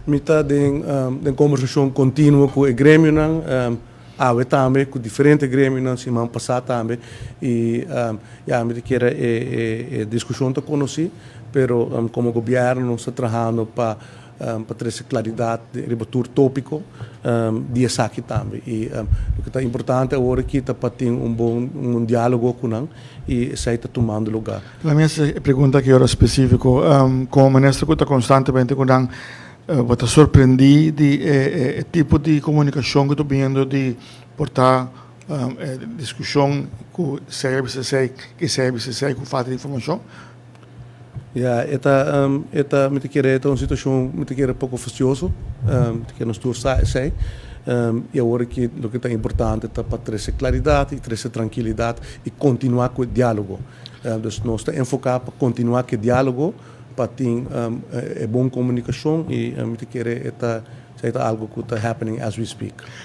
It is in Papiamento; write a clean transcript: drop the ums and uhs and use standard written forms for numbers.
Mi ta den kombersashon kontinuo ku e gremionan, awe tambe ku diferente gremionan, siman pasá tambe i ya, mi ta kere e diskushon ta konosí, pero komo gobièrnu nos ta trahando pa trese klaridat riba tur tópiko di esaki tambe. I loke ta importante awor aki ta pa tin un bon un diálogo ku nan i esei ta tumando lugá. La mi pregunta aki ora spesífiko, komo minister ku ta konstantemente ku nan, bo ta sorprendí di e tipo di komunikashon ku ta biniendo di por ta diskushon ku CIBCC i CIBCC ku falta di informashon? Ja, e ta, mi ta kere, e ta un situashon, mi ta kere, poko fastioso, mi ta kere nos tur sa esei. I awor aki loke ta importante ta pa trese klaridat i trese trankilidat i kontinuá ku e diálogo. Dus nos ta enfoká pa kontinuá ku e diálogo, pa tin e bon komunikashon i mi ta kere e ta algu ku ta happening as we speak.